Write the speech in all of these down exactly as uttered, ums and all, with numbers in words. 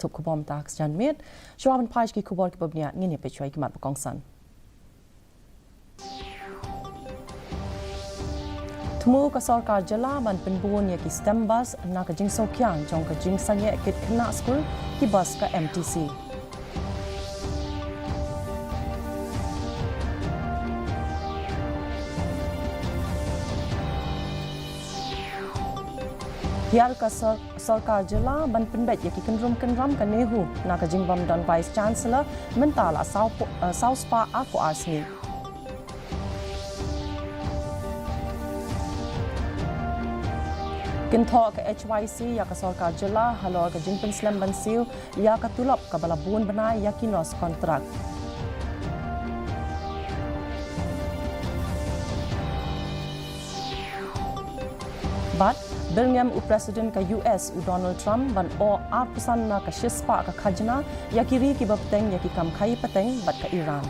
Tup khubor mynta ka janmiet. Shuwa ban phai sha ki khubor kiba bniah, ngin ïa peit shuwa ïa ki mat ba kongsan. Thmu ka sorkar jylla ban pynbun ïa ki STEM bus na ka jingsngewkhia jong ka jingsangeh kit khynnah skul ki bus ka M T C. Hiar ka sor-, sorkar jylla ban pynbeit ïa ki kynrum kynram ka NEHU na ka jingbym don Vice Chancellor mynta la saw pu-, eh, saw spah arphew ar sngi. Kynthoh ka H Y C ïa ka sorkar jylla halor ka jingpynslem ban siew ïa ka tulop kaba la bun bnai ïa ki nurse contract. Bad byrngem u President ka U S u Donald Trump ban oh arphew san na ka shispah ka khajna ïa ki ri kiba bteng ïa ki kam khaïi pateng bad ka Iran.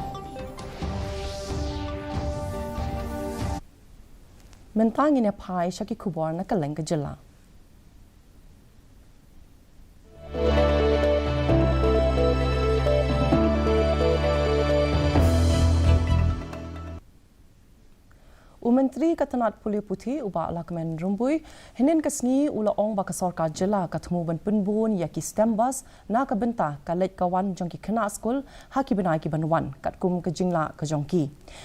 Mynta ngin ïa phai sha ki khubor na kylleng ka jylla. U Myntri ka tnat pule puthi u Bah Lahkmen Rymbui, hynnin ka sngi u la ong ba ka sorkar jylla ka thmu ban pynbun ïa ki STEM bus na ka bynta ka leit ka wan jong ki khynnah skul ha ki bnai ki ban wan, katkum ka jinglah ka jong ki.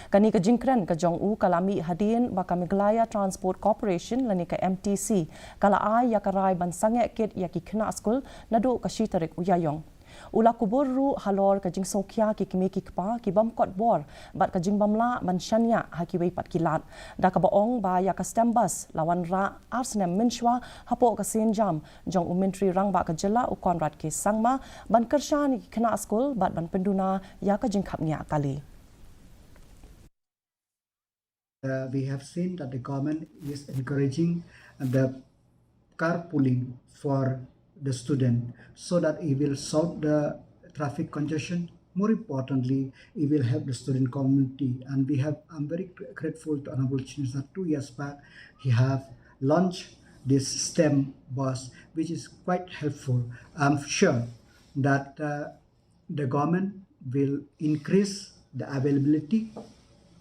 Kane ka jingkren ka jong u ka la mih hadien ba ka Meghalaya Transport Corporation lane ka M T C ka la ai ïa ka rai ban sangeh kit ïa ki khynnah skul naduh ka shi tarik u Ïaïong. U la kubur ruh halor ka jingsngewkhia ki kmie ki kpa ki bym kot bor bad ka jingbym lah ban shaniah ha kiwei pat ki lad, da kaba ong ba ïa ka STEM bus la wanrah ar snem mynshuwa hapoh ka sienjam jong u Myntri Rangbah ka jylla u Conrad K Sangma ban kyrshan ïa ki khynnah skul bad ban pynduna ïa ka jingkhapngiah kali. Uh, we have seen that the government is encouraging the carpooling for the student so that it will solve the traffic congestion. More importantly, it will help the student community. And we have, I'm very gr- grateful to Honorable Chief Minister. Two years back, he have launched this STEM bus, which is quite helpful. I'm sure that uh, the government will increase the availability.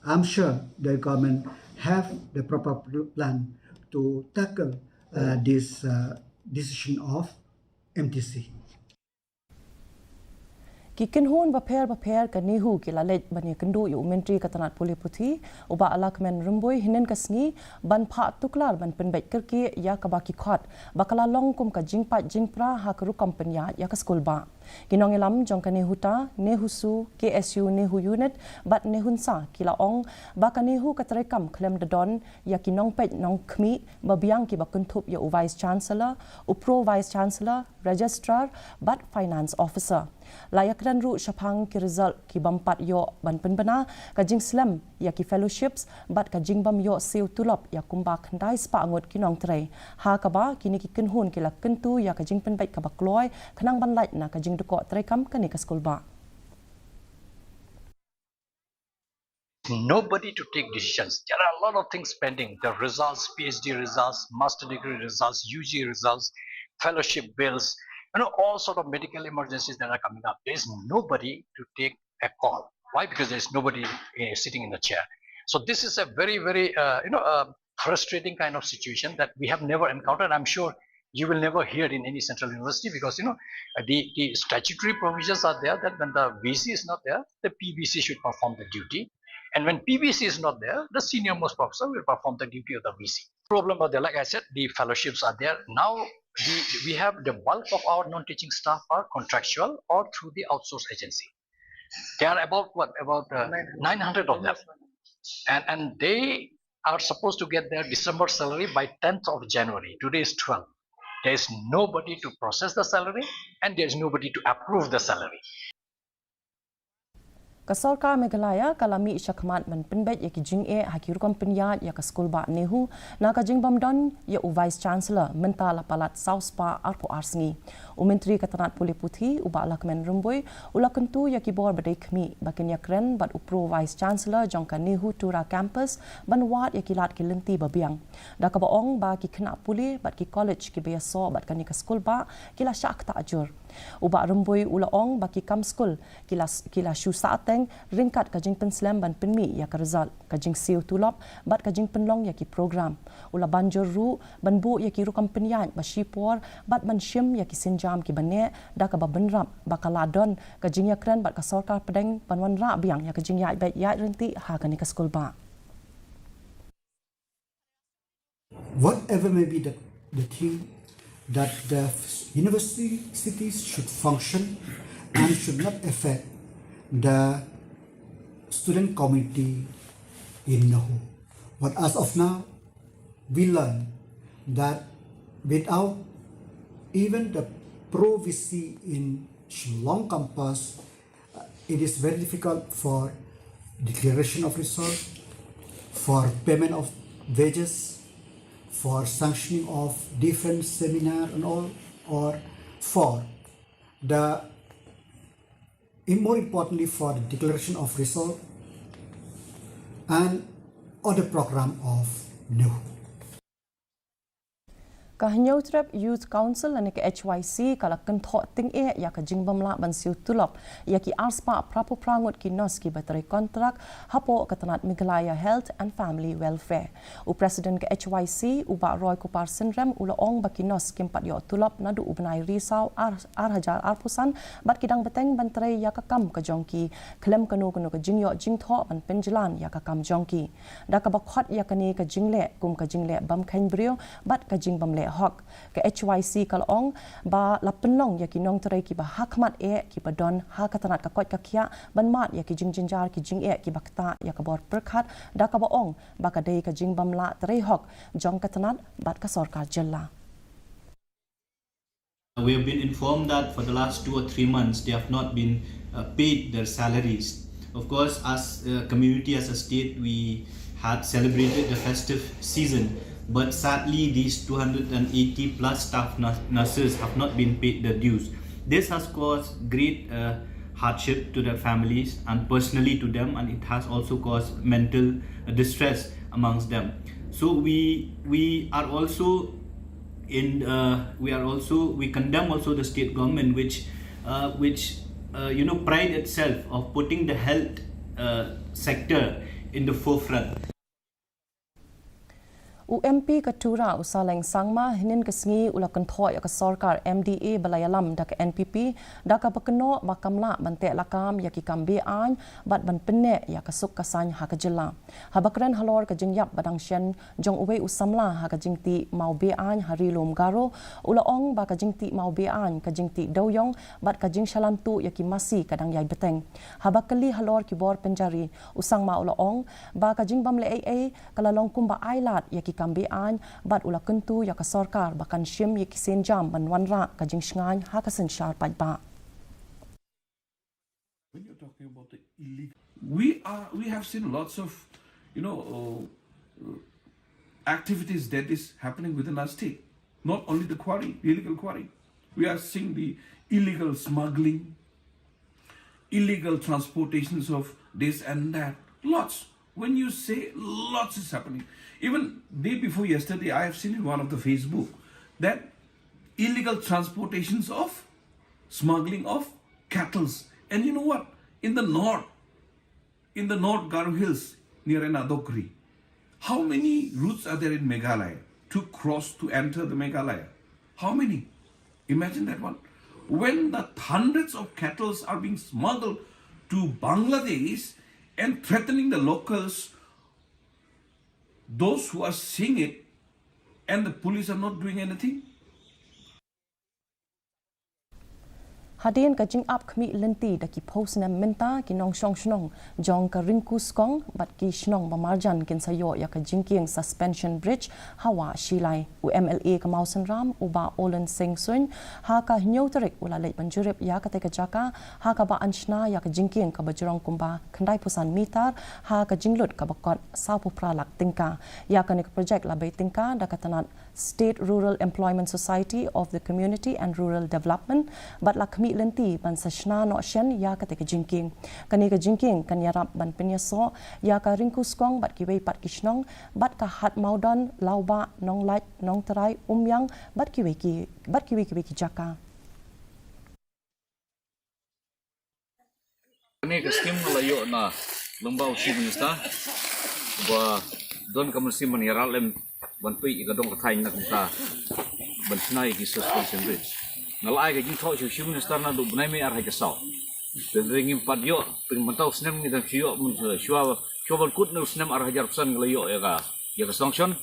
I'm sure the government have the proper pl- plan to tackle uh, this uh, decision of M T C. Ki kynhun bapher bapher ka NEHU ki la leit ban ïa kynduh ïa u Myntri ka tnat pule puthi u Bah Lahkmen Rymbui hynnin ka sngi ban phah tuklar ban pynbeit kyrkieh ïa kaba ki khot ba ka la long kum ka jingpait jingpra ha ka rukom pynïaid ïa ka skulbah. Ki nongïalam jong ka NEHUTA, NEHUSU, K S U NEHU Unit bad NEHUNSA ki la ong ba ka NEHU ka treikam khlem da don ïa ki nongpeit nongkhmih ba biang kiba kynthup ïa u Vice Chancellor, u Pro Vice Chancellor, Registrar bad Finance Officer. La ïakren ruh shaphang ki result ki bym pat ïoh ban pynbna, ka jingslem ïa ki fellowships bad ka jingbym ïoh siew tulop ïa kumba khyndai spah ngut ki nongtrei. Ha kaba kine ki kynhun ki la kyntu ïa ka jingpynbeit kaba kloi khnang ban lait na ka jingdkoh treikam kane ka skulbah. Nobody to take decisions. There are a lot of things pending. The results, PhD results, master degree results, UG results, fellowship bills, you know, all sort of medical emergencies that are coming up. There is nobody to take a call. Why? Because there is nobody uh, sitting in the chair. So this is a very, very, uh, you know, uh, frustrating kind of situation that we have never encountered. I'm sure you will never hear it in any central university because, you know, the, the statutory provisions are there that when the VC is not there, the PVC should perform the duty. And when PVC is not there, the senior most professor will perform the duty of the VC. Problem are there, like I said, the fellowships are there. Now the, we have the bulk of our non-teaching staff are contractual or through the outsource agency. They are about what? About uh, nine hundred of them. And, and they are supposed to get their December salary by tenth of January. Today is twelve. There is nobody to process the salary and there is nobody to approve the salary. Ka sorkar Meghalaya ka la mih shakhmat ban pynbeit ïa ki jingeh ha ki rukom pynïaid ïa ka skulbah NEHU na ka jingbym don ïa u Vice Chancellor mynta la palat saw spah arphew ar sngi. U Myntri ka tnat pule puthi u Bah Lahkmen Rymbui u la kyntu ïa ki bor ba dei khmih ba kin ïakren bad u Pro Vice Chancellor jong ka NEHUTURA Campus ban wad ïa ki lad ki lynti ba biang. Da kaba ong ba ki khynnah pule bad ki college kiba ïasoh bad kane ka skulbah ki la shah ktah jur. U Bah Rymbui u la ong ba ki kam skul ki la, ki la shu sah teng ryngkat ka jingpynslem ban pynmih ïa ka result, ka jingsiew tulop bad ka jingpynlong ïa ki program. U la ban jur ruh ban buh ïa ki rukom pynïaid ba shipor bad ban shim ïa ki sienjam kiba neh, da kaba bynrap ba ka la don ka jingïakren bad ka sorkar pdeng ban wanrah biang ïa ka jingïaid beit ïaid ryntih ha kane ka skulbah. Whatever may be the, the thing, that the universities should function and should not affect the student community in Nahu. But as of now, we learn that without even the pro V C in Shillong campus, uh, it is very difficult for declaration of result, for payment of wages, for sanctioning of different seminar and all, or for the, more importantly, for the declaration of result and other program of Nahu. Ka Hynñiewtrep Youth Council lane ka H Y C ka la kynthoh tyngeh ïa ka jingbymlah ban siew tulop ïa ki arspah phraphew phra ngut ki nurse kiba trei kontrak hapoh ka tnat Meghalaya Health and Family Welfare. U President ka H Y C, u Bah Roy Kupar Synrem, u la ong ba ki nurse kim pat ïoh tulop naduh u bnai Risaw ar, ar hajar arphew san bad ki dang bteng ban trei ïa ka kam ka jong ki khlem kano kano ka jingïoh jingthoh ban pynjlan ïa ka kam jong ki. Da kaba khot ïa kane ka jingleh kum ka jingleh bym kheiñ briew bad ka jingbymleh hok. Ka H Y C ka la ong ba la pynlong ïa ki nongtrei kiba hakhmat eh kiba don ha ka tnat ka koit ka khiah ban mad ïa ki jingjynjar ki jingeh kiba ktah ïa ka bor pyrkhat, da kaba ong ba ka dei ka jingbymlah trei hok jong ka tnat bad ka sorkar jylla. We have been informed that for the last two or three months they have not been uh, paid their salaries. Of course, as a community, as a state, we had celebrated the festive season, but sadly, these two hundred and eighty plus staff nurses have not been paid their dues. This has caused great uh, hardship to their families and personally to them, and it has also caused mental uh, distress amongst them. So we we are also in uh, we are also we condemn also the state government which uh, which uh, you know pride itself of putting the health uh, sector in the forefront. U MP ka Tura u Saleng Sangma hynnin ka sngi u la kynthoh ïa ka sorkar M D A ba la ïalam da ka N P P da kaba kynnoh ba kam lah ban teh lakam ïa ki kam be-aiñ bad ban pynneh ïa ka suk ka saiñ ha ka jylla. Haba kren halor ka jingïap ba dang shen jong uwei u samla ha ka jingtih maw be-aiñ ha Ri Lum Garo, u la ong ba ka jingtih maw be-aiñ, ka jingtih dewiong bad ka jingshalan tuh ïa ki masi ka dang ïai bteng. Haba kylli halor ki bor pynjari, u Sangma u la ong ba ka jingbym leh ei ei ka la long kumba ailad ïa ki kam be-aiñ bad u la kyntu ïa ka sorkar ba kan shim ïa ki sienjam ban wanrah ka jingshngaiñ ha ka synshar paidbah. When you're talking about the illegal, we are we have seen lots of, you know, uh, uh, activities that is happening within our state. Not only the quarry, the illegal quarry. We are seeing the illegal smuggling, illegal transportations of this and that. Lots. When you say lots is happening. Even day before yesterday, I have seen in one of the Facebook that illegal transportations of smuggling of cattles. And you know what? In the north, in the north Garo Hills, near Enadokri, how many routes are there in Meghalaya to cross, to enter the Meghalaya? How many? Imagine that one. When the hundreds of cattles are being smuggled to Bangladesh and threatening the locals, those who are seeing it, and the police are not doing anything. Hadien ka jingap khmih lynti da ki phew snem mynta, ki nongshong shnong jong ka Ringku Skong bad ki shnong ba marjan kin sa ïoh ïa ka jingkieng suspension bridge ha Wah Shilai. U M L A ka Mawsynram, u Bah Ollan Sing Suin, ha ka hynñiew tarik u la leit ban jurip ïa katei ka jaka, ha kaba yn shna ïa ka jingkieng kaba jrong kumba khyndai phew san mitar, ha ka jinglut kaba kot saw phew phra lak tyngka. Ïa kane ka projek la bei tyngka da ka tnat State Rural Employment Society of the Community and Rural Development, bad la khmih lynti ban sa shna noh shen ïa katei ka jingkieng. Kane ka jingkieng kan ïarap ban pynïasoh ïa ka Ringku Skong bad kiwei pat ki shnong, bad ka Hat Mawdon, Lawbah, Nonglait, Nongtrai, Umïang, bad kiwei ki, bad kiwei kiwei ki jaka. Kane ka skim la ïoh na lyngba u Chief Minister ba don ka mynsiem ban ïarap lem ban peit ïa ka dong ka thaiñ na ka bynta ban shna ïa ki suspension bridge. Nga la ai ka jingthoh sha u Chief Minister naduh bnai May ar hajar saw. Te ngim pat ïoh, te mynta u snem ngi dang shu ïoh, mynta shuwa, shuwa ban kut na u snem ar hajar arphew san nga la ïoh ïa ka, ïa ka sanction.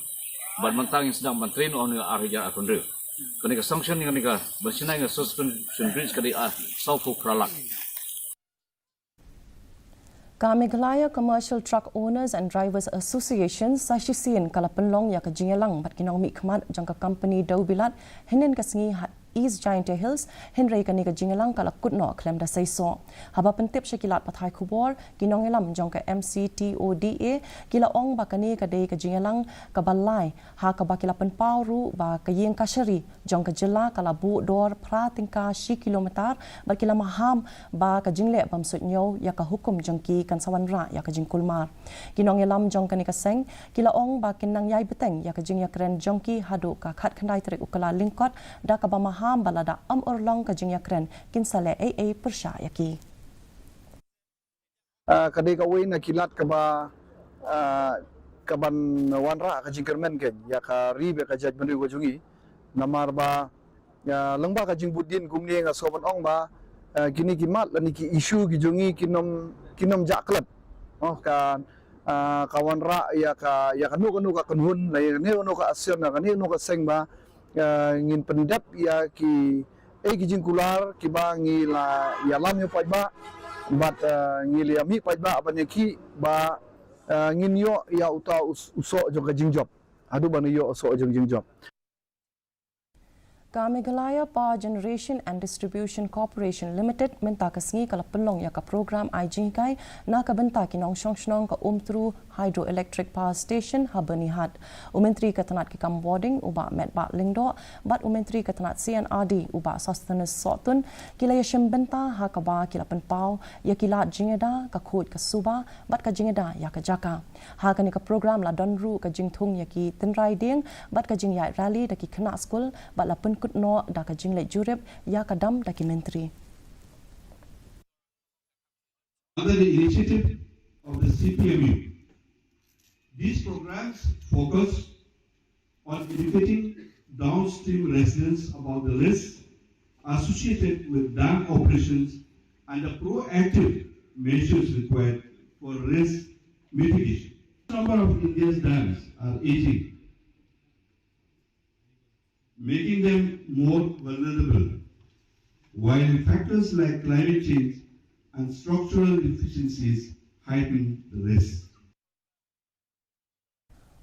Bad mynta ngin sdang ban trei noh ha u ar hajar arphew hynriew. Kane ka sanction ïa kane ka ban shna ïa ka suspension bridge ka dei ar saw phew phra lak. Ka Meghalaya Commercial Truck Owners and Drivers Association sa shisien ka la pynlong ïa ka jingïalang bad ki nongmihkhmat jong ka kompani dewbilat hynnin ka sngi ha East Jaintia Hills, hynrei kane ka jingïalang ka la kut noh khlem da seisoh. Haba pyntip sha ki lad pathai khubor, ki nongïalam jong ka M C T O D A ki la ong ba kane ka dei ka jingïalang kaba lai, ha kaba ki la pynpaw ruh ba ka ïing kashari jong ka jylla ka la buh dor phra tyngka shi kilometer, bad ki la maham ba ka jingleh bym suidñiew ïa ka hukum jong ki kan sa wanrah ïa ka jingkulmar. Ki nongïalam jong kane ka seng ki la ong ba kin nang ïai bteng ïa ka jingïakren jong ki haduh ka khatkhyndai tarik u Kyllalyngkot, da kaba maham ba lada ym urlong ka jingïakren kin sa leh ei ei pyrshah ïa ki. Ah, ka dei kawei na ki lad kaba, ah, kaban wanrah ka jingkyrmen kein ïa ka ri bad ka jaitbynriew ka jong ngi. Namar ba, ah, lyngba ka jingbud dien kumne nga sngew ban ong ba, ah, kine ki mat lane ki issue ki jong ngi kin ym, kin ym jah klet. Oh, ka, ah, ka wanrah ïa ka, ïa kano kano ka kynhun, la ïa kano kano ka association, la kano kano ka seng ba, ah, ngin pyndep ïa ki, eh, ki jingkular kiba ngi la ïalam ïa u paidbah, bad, ah, ngi la ïamih paidbah ban ïakhih ba, ah, ngin ïoh ïa uta u s-, u soh jong ka jingjop. Haduh ban ïoh u soh jong ka jingjop. Ka Meghalaya Power Generation and Distribution Corporation Limited mynta ka sngi ka la pynlong ïa ka program ai jinghikai na ka bynta ki nongshong shnong ka Umtru Hydroelectric Power Station ha Byrnihat. U Myntri ka tnat ki kam bording u Bah Metbah Lyngdoh bad u Myntri ka tnat C and R D u Bah Sosthenes Sohtun ki la ïashim bynta ha kaba ki la pynpaw ïa ki lad jingïada, ka khuid ka suba bad ka jingïada ïa ka jaka. Ha kane ka program la don ruh ka jingthung ïa ki tynrai dieng bad ka jingïaid rally da ki khynnah skul bad la pynkut noh da ka jingleit jurip ïa ka dam da ki myntri. Under the initiative of the C P M U, these programs focus on educating downstream residents about the risks associated with dam operations and the proactive measures required for risk mitigation. Number of India's dams are aging, making them more vulnerable, while factors like climate change and structural deficiencies heighten the risk.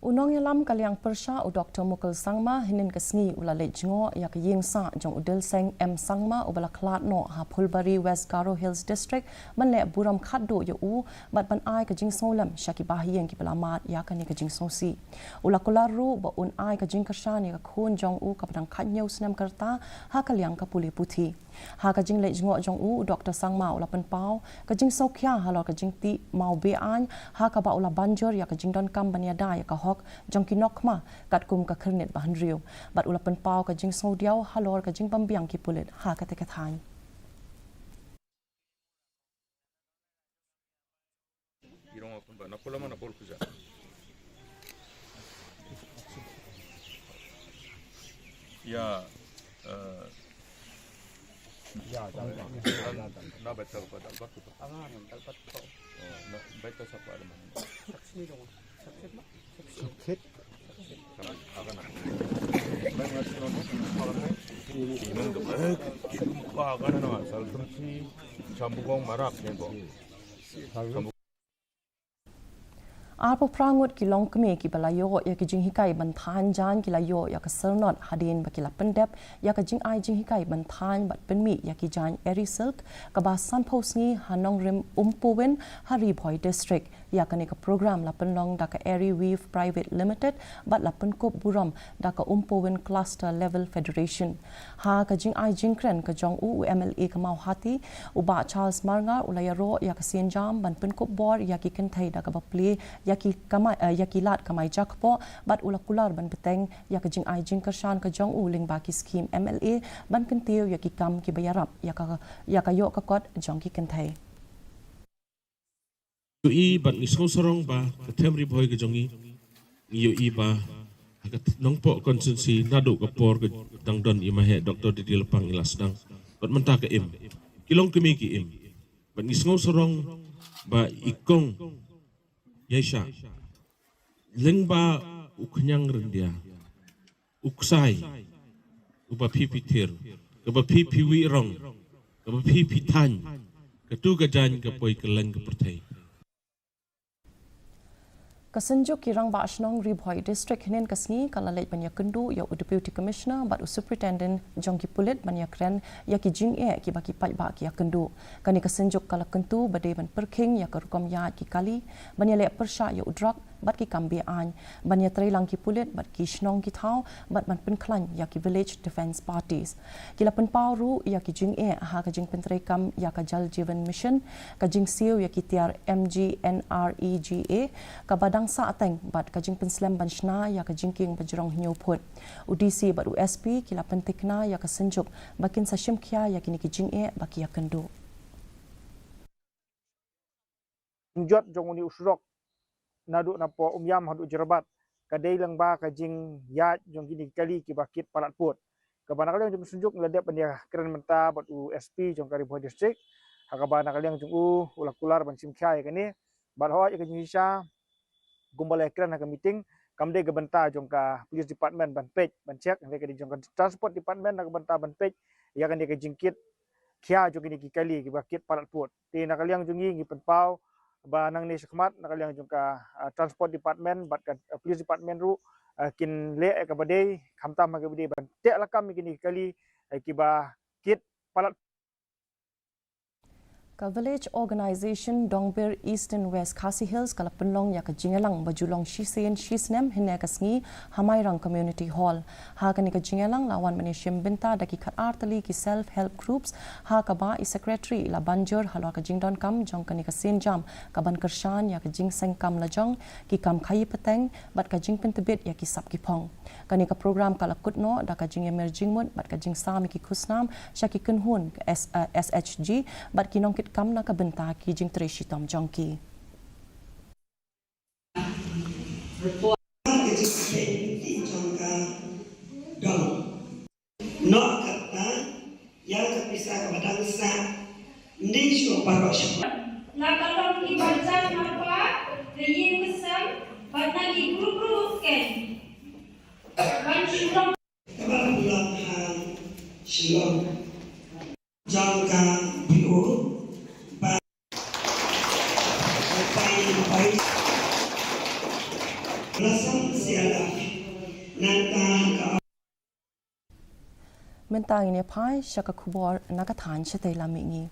U nongïalam ka liang pyrshah u Doktor Mukul Sangma hynnin ka sngi u la leit jngoh ïa ka ïing sah jong u Dilseng M Sangma uba la khlad noh ha Phulbari, West Garo Hills District, ban leh burom khatduh ïa u bad ban ai ka jingsngewlem sha ki bahaïing kiba la mad ïa kane ka jingsngewsih. U la kular ruh ba un ai ka jingkyrshan ïa ka khun jong u kaba dang khathynñiew snem ka rta ha ka liang ka pule puthi. Ha ka jingleit jngoh jong u, u Doktor Sangma u la pynpaw ka jingsngewkhia halor ka jingtih maw be-aiñ, ha kaba u la ban jur ïa ka jingdonkam ban ïada ïa ka hok jong ki nongkhma katkum ka khyrnit bahynriew. Bad u la pynpaw ka jingsngewdiaw halor ka jingbymbiang ki pulit ha kata ka thaiñ. Irong akun ba, na pula mana bol kuja. Ya, eh, ya, na, na better pada batu. Angan, dapat ko. Oh, na better siapa ada mana? Saksi dong. Saksi ma? Saksi. Arphew phra ngut ki longkmie kiba la ïoh ïa ki jinghikai ban thaiñ jaiñ ki la ïoh ïa ka syrnod hadien ba ki la pyndep ïa ka jingai jinghikai ban thaiñ bad pynmih ïa ki jaiñ eri silk kaba sanphew sngi ha nongrim Umpowin ha Ri Bhoi District. Ïa kane ka program la pynlong da ka Eri Weave Private Limited bad la pynkup burom da ka Umpowin Cluster Level Federation. Ha ka jingai jingkren ka jong u, u M L A ka Mawhati, u Bah Charles Marngar u la ïaroh ïa ka sienjam ban pynkup bor ïa ki kynthei da kaba plie ïa ki kamai, eh, ïa ki lad kamai jakpoh bad u la kular ban bteng ïa ka jingai jingkyrshan ka jong u lyngba ki skhim M L A ban kyntiew ïa ki kam kiba ïarap ïa ka, ïa ka ïoh ka kot jong ki kynthei. Ïohi bad ngi sngewsarong ba ka them Ri Bhoi ka jong ngi, ngi ïohi ba ha ka Nongpoh constituency naduh ka por ka dang don i Maheh Doctor Didi Lapang i la sdang bad mynta ka im, ki long kmie ki im. Bad ngi sngewsarong ba i Kong Ïaishah lyngba u khñiang ryndia, u ksai uba phi phi thir, kaba phi phi wih rong, kaba phi phi thaiñ, katu ka jaiñ ka poi kylleng ka pyrthei. Ka Synjuk ki Rangbah Shnong Ri Bhoi District hynnin ka sngi ka la leit ban ïakynduh ïa u Deputy Commissioner bad u Superintendent jong ki pulit ban ïakren ïa ki jingeh kiba ki paidbah ki ïakynduh. Kane ka Synjuk ka la kyntu ba dei ban pyrkhing ïa ka rukom ïaid ki kali, ban ïaleh pyrshah ïa u drok bad ki kam be-aiñ, ban ïatreilang ki pulit bad ki shnong ki thaw bad ban pynkhlaiñ ïa ki Village Defence Parties. Ki la pynpaw ruh ïa ki jingeh ha ka jingpyntreikam ïa ka Jal Jeevan Mission, ka jingsiew ïa ki tiar M G N R E G A kaba dang sah teng bad ka jingpynslem ban shna ïa ka jingkieng ba jrong hynñiew phut. U D C bad u S P ki la pyntikna ïa ka Synjuk ba kin sa shim khia ïa kine ki jingeh ba ki ïakynduh. Jot jong une u surok naduh napoh Umiam haduh Jorabat ka dei lyngba ka jingïaid jong kine ki kali kiba kit palat pud. Kaba na ka liang jong u Synjuk ngi la dep ban ïakren mynta bad u S P jong ka Ri Bhoi District, ha kaba na ka liang jong u u la kular ban shim khia ïa kane. Bad hooid, ïa ka jingshisha kumba la ïakren ha ka meeting, kam dei ka bynta jong ka Police Department ban peit ban check, hynrei ka dei jong ka Transport Department na ka bynta ban peit ïa kane ka jingkit khia jong kine ki kali kiba kit palat pud. Te na ka liang jong ngi ngi pynpaw ba nangne shakhmat na ka liang jong ka, ah, Transport Department bad ka, ah, Police Department ruh, ah, kin leh ïa kaba dei, khamtam ha kaba dei ban teh lakam ïa kine ki kali, eh, kiba kit palat. Ka Village Organisation Dongbir Eastern West Khasi Hills ka la pynlong ïa ka jingïalang ba ju long shisien shisnem hynne ka sngi ha Mairang Community Hall. Ha kane ka jingïalang la wan ban ïashim bynta da ki khatar tylli ki self help groups, ha kaba i secretary i la ban jur halor ka jingdonkam jong kane ka sienjam kaban kyrshan ïa ka jingseng kam lajong, ki kam khaïi pateng bad ka jingpyntbit ïa ki sap ki phong. Kane ka program ka la kut noh da ka jingïamir jingmut bad ka jingsam ïa ki khusnam sha ki kynhun S-, eh, S H G bad ki nongkitkam na ka bynta ki jingtrei shitom jong ki. Ka jingpyntip jong ka dong. Noh kata, ïa ka pisa kaba dang sah, ym dei shuh baroh shuh. Na ka long ki bajar napa, ka ïing ka sem, bad na ki group ruh ken. Ban shu long. Kaba la pynlong ha Shillong. Jong ka B O ba pai pai. Blossom Siala. Nangta ka Mynta ngin ïa phai sha ka khubor na ka thaiñ shatei lam mihngi.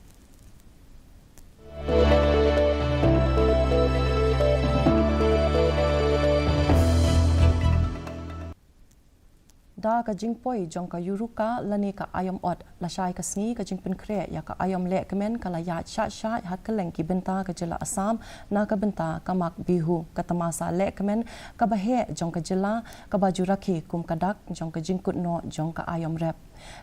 Da ka jingpoi jong ka Yuruka lane ka aïom ot, lashai ka sngi ka jingpynkhreh ïa ka aïom lehkmen ka la ïaid shah shah ha kylleng ki bynta ka jylla Assam na ka bynta ka mak Bihu, ka tamasa lehkmen kaba heh jong ka jylla, kaba ju rakhe kum ka dak jong ka jingkut noh jong ka aïom rep.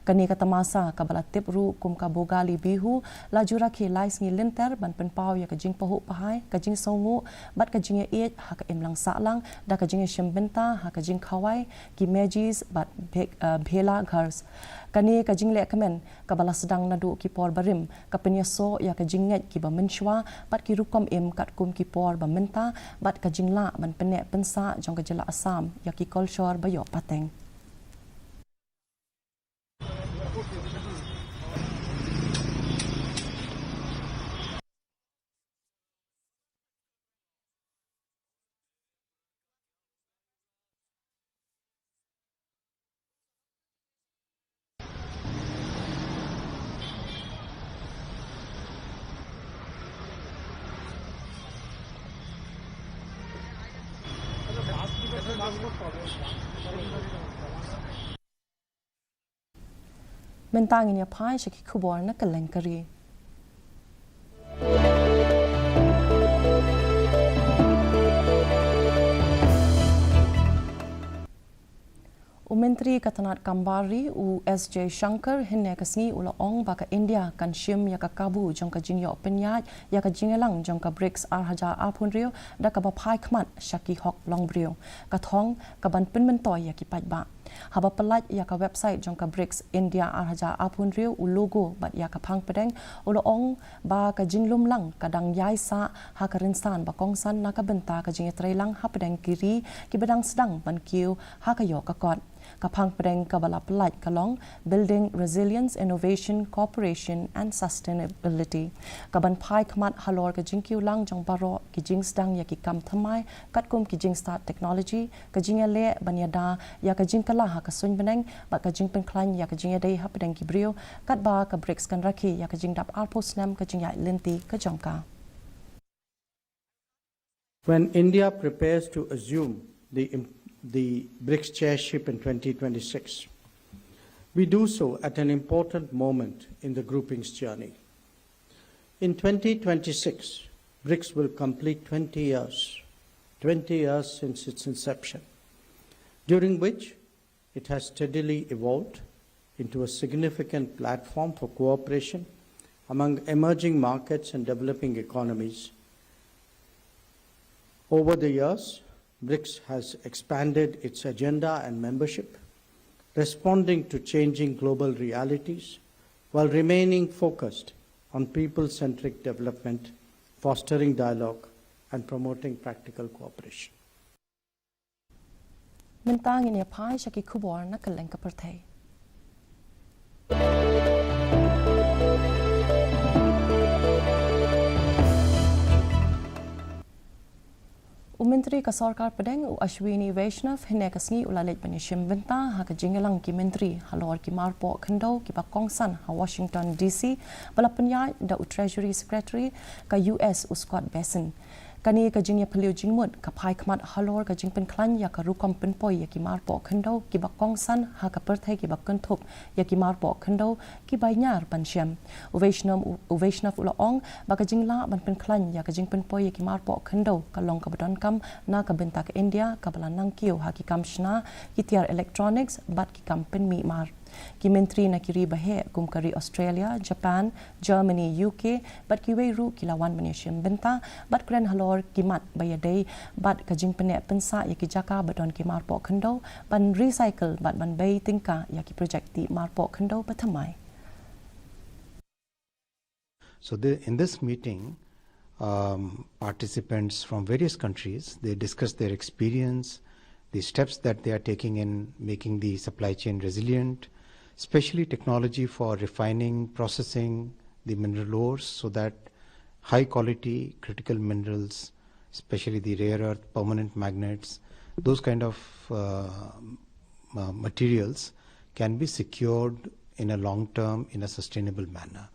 Kane ka tamasa kaba la tip ruh kum ka Bhogali Bihu la ju rakhe lai sngi lynter ban pynpaw ïa ka jingpahuh pahai, ka jingsngewnguh bad ka jingïaieit ha ka imlang sahlang da ka jingïashim bynta ha ka jingkhawai, ki mejis bad bhe-, eh, bhela ghars. Kane ka jinglehkmen kaba la sdang naduh ki por barim ka pynïasoh ïa ka jingngeit kiba mynshuwa bad ki rukom im katkum ki por ba mynta bad ka jinglah ban pynneh pynsah jong ka jylla Assam ïa ki kolshor ba ïoh pateng. Mynta ngin ïa phai sha ki khubor na kylleng ka ri. U Myntri ka tnat kam bar ri, u S Jaishankar, hynne ka sngi u la ong ba ka India kan shim ïa ka kabu jong ka jingïoh pynïaid ïa ka jingïalang jong ka BRICS ar hajar arphew hynriew da kaba phai khmat sha ki hok longbriew. Ka thong kaban pynmyntoi ïa ki paidbah. Haba pyllait ïa ka website jong ka BRICS India ar hajar arphew hynriew, u logo bad ïa ka phang pdeng, u la ong ba ka jinglum lang ka dang ïai sah ha ka rynsan ba kongsan na ka bynta ka jingïatreilang hapdeng ki ri kiba dang sdang ban kiew ha ka ïoh ka kot. Ka phang pdeng kaba la pyllait ka long Building Resilience, Innovation, Cooperation and Sustainability, kaban phai khmat halor ka jingkiew lang jong baroh ki jingsdang ïa ki kam thymmai, katkum ki jingstad technology, ka jingïaleh ban ïada ïa ka jingkylla ha ka suiñ bneng bad ka jingpynkhlaiñ ïa ka jingïadei hapdeng ki briew, katba ka BRICS kan rakhe ïa ka jingdap arphew snem ka jingïaid lynti ka jong ka. When India prepares to assume the, the BRICS chairship in twenty twenty-six, we do so at an important moment in the grouping's journey. In twenty twenty-six, BRICS will complete twenty years, twenty years since its inception, during which it has steadily evolved into a significant platform for cooperation among emerging markets and developing economies. Over the years, BRICS has expanded its agenda and membership, responding to changing global realities while remaining focused on people-centric development, fostering dialogue, and promoting practical cooperation. Mynta ngin ïa phai sha ki khubor na kylleng ka pyrthei. U Myntri ka Sorkar Pdeng, u Ashwini Vaishnaw, hynne ka sngi u la leit ban ïashim bynta ha ka jingïalang ki myntri halor ki marpoh khyndew kiba kongsan ha Washington D C, ba la pynïaid da u Treasury Secretary ka U S, u Scott Bessent. Kane ka jingïapyllew jingmut ka phai khmat halor ka jingpynkhlaiñ ïa ka rukom pynpoi ïa ki marpoh khyndew kiba kongsan ha ka pyrthei kiba kynthup ïa ki marpoh khyndew kiba ñiar ban shem. U Vaishnaw, u Vaishnaw u la ong ba ka jinglah ban pynkhlaiñ ïa ka jingpynpoi ïa ki marpoh khyndew ka long kaba donkam na ka bynta ka India, kaba la nang kiew ha ki kam shna, ki tiar electronics bad ki kam pynmih mar. Ki myntri na ki ri baheh kum ka ri Australia, Japan, Germany, U K bad kiwei ruh ki la wan ban ïashim bynta bad kren halor ki mat ba ïadei bad ka jingpyneh pynsah ïa ki jaka ba don ki marpoh khyndew, ban recycle bad ban bei tyngka ïa ki projek dih marpoh khyndew ba thymmai. So the, in this meeting, um, participants from various countries, they discussed their experience, the steps that they are taking in making the supply chain resilient, especially technology for refining, processing the mineral ores so that high quality critical minerals, especially the rare earth permanent magnets, those kind of, uh, uh, materials can be secured in a long term, in a sustainable manner.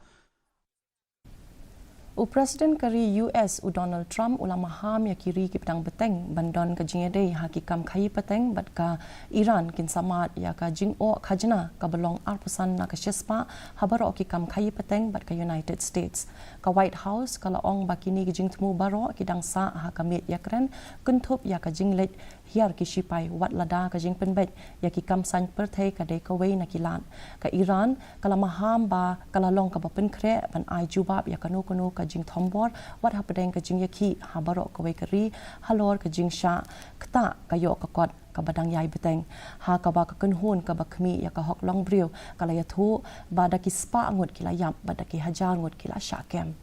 U President ka ri U S, u Donald Trump, u la maham ïa ki ri kiba dang bteng ban don ka jingïadei ha ki kam khaïi pateng bad ka Iran kin sa mad ïa ka jingoh khajna kaba long arphew san na ka shispah ha baroh ki kam khaïi pateng bad ka United States. Ka White House ka la ong ba kine ki jingthmu baroh ki dang sah ha ka miet ïakren kynthup ïa ka jingleit hiar ki shipai, wat lada ka jingpynbeit ïa ki kam saiñ pyrthei ka dei kawei na ki lad. Ka Iran ka la maham ba ka la long kaba pynkhreh ban ai jubab ïa kano kano ka jingthombor wat hapdeng ka jingïakhih ha baroh kawei ka ri halor ka jingshah ktah ka ïoh ka kot kaba dang ïai bteng, ha kaba ka kynhun kaba khmih ïa ka hok longbriew ka la ïathuh ba da ki spah ngut ki la ïap bad da ki hajar ngut ki la shah kem.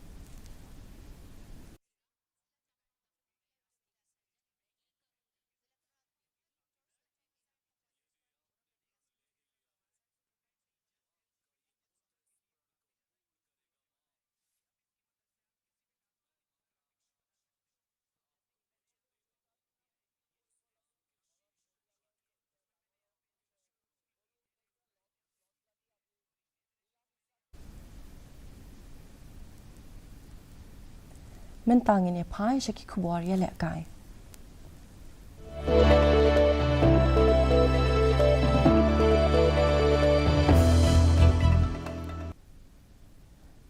Mynta ngin ïa phai sha ki khubor ïalehkai.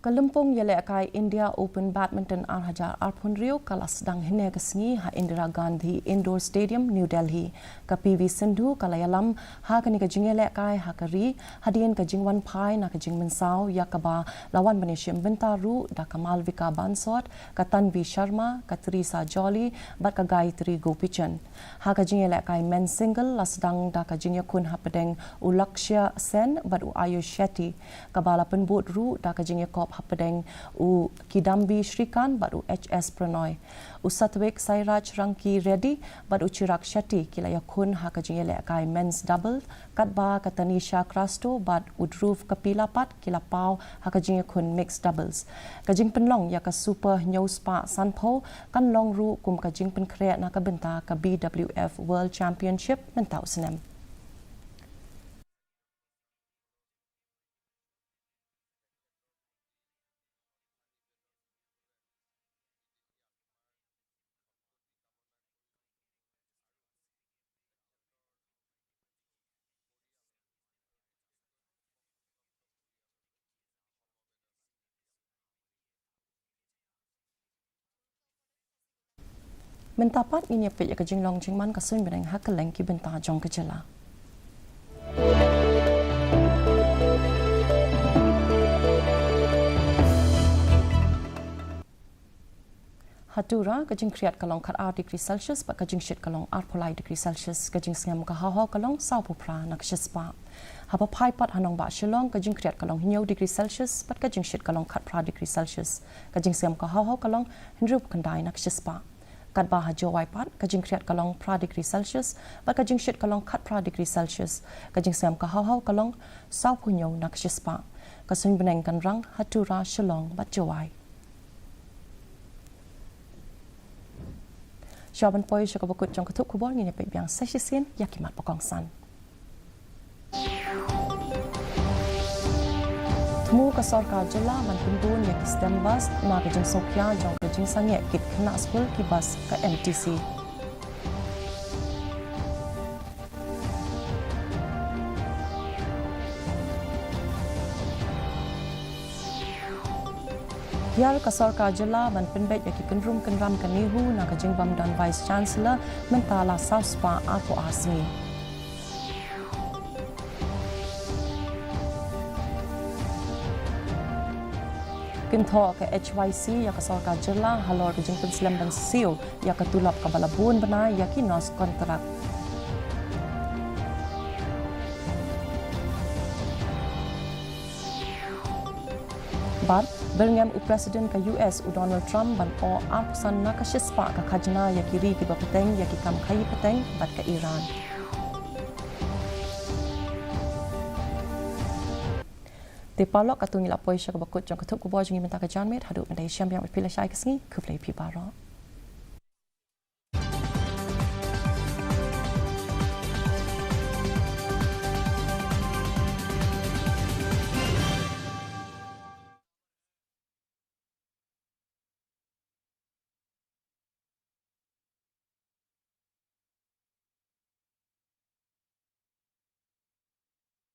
Ka lympung ïalehkai India Open Badminton ar hajar arphew hynriew ka la sdang hynne ka sngi ha Indira Gandhi Indoor Stadium, New Delhi. Ka P V Sindhu ka la ïalam ha kane ka jingïalehkai ha ka ri hadien ka jingwan phai na ka jingmynsaw ïa kaba la wan ban ïashim bynta ruh da ka Malvika Bansal, ka Tanvi Sharma, ka Theresa Joly bad ka Gayatri Gopichand. Ha ka jingïalehkai men's single la sdang da ka jingïakhun hapdeng u Lakshya Sen bad u Ayush Shetty, kaba la pynbud ruh da ka jingïakop hapdeng u Kidambi Srikanth bad u H S Pranoy. U Satwik Sairaj Ranki Reddy bad u Chirag Shetty ki la ïakhun ha ka jingïalehkai men's double, katba ka Tanisha Crasto bad u Dhruv Kapila pat ki la paw ha ka jingïakhun mixed doubles. Ka jingpynlong ïa ka Super hynñiew spah sanphew kan long ruh kum ka jingpynkhreh na ka bynta ka B W F World Championship mynta u snem. Mynta pat ngin ïa peit ïa ka jinglong jingman ka suiñ bneng ha kylleng ki bynta jong ka jylla. Ha Tura, ka jingkhriat ka long khatar degree Celsius bad ka jingshit ka long arphew lai degree Celsius. Ka jingsngem ka haw haw ka long sawphew phra na ka shispah. Haba phai pat ha nongbah Shillong, ka jingkhriat ka long hynñiew degree Celsius bad ka jingshit ka long khatphra degree Celsius. Ka jingsngem ka haw haw ka long hynriewphew khyndai na ka shispah. Katba ha Jowai pat, ka jingkhriat ka long phra degree Celsius bad ka jingshit ka long khatphra degree Celsius. Ka jingsngem ka haw haw ka long sawphew hynñiew na ka shispah. Ka suiñ bneng kan rang ha Tura, Shillong bad Jowai. Shuwa ban poi sha kaba kut jong ka thup khubor, ngin ïa peit biang sa shisien ïa ki mat ba kongsan. Thmu ka sorkar jylla ban pynbun ïa ki stem bus na ka jingsngewkhia jong ka jingsangeh kit khynnah skul ki bus ka M T C. Hiar ka sorkar jylla ban pynbeit ïa ki kynrum kynram ka NEHU na ka jingbym don Vice Chancellor mynta la saw spah arphew ar sngi. Kynthoh ka H Y C ïa ka sorkar jylla halor ka jingpynslem ban siew ïa ka tulop kaba la bun bnai ïa ki nurse kontrak. Bad byrngem u President ka U S u Donald Trump ban ong arphew san na ka shispah ka khajna ïa ki ri kiba pateng ïa ki kam khaïi pateng bad ka Iran. Te paralok, katto ngi la poi sha kaba kut jong ka thup khubor jong ngi mynta ka janmiet. Haduh ban da ïashem biang bad phi lashai ka sngi, khublei phi baroh.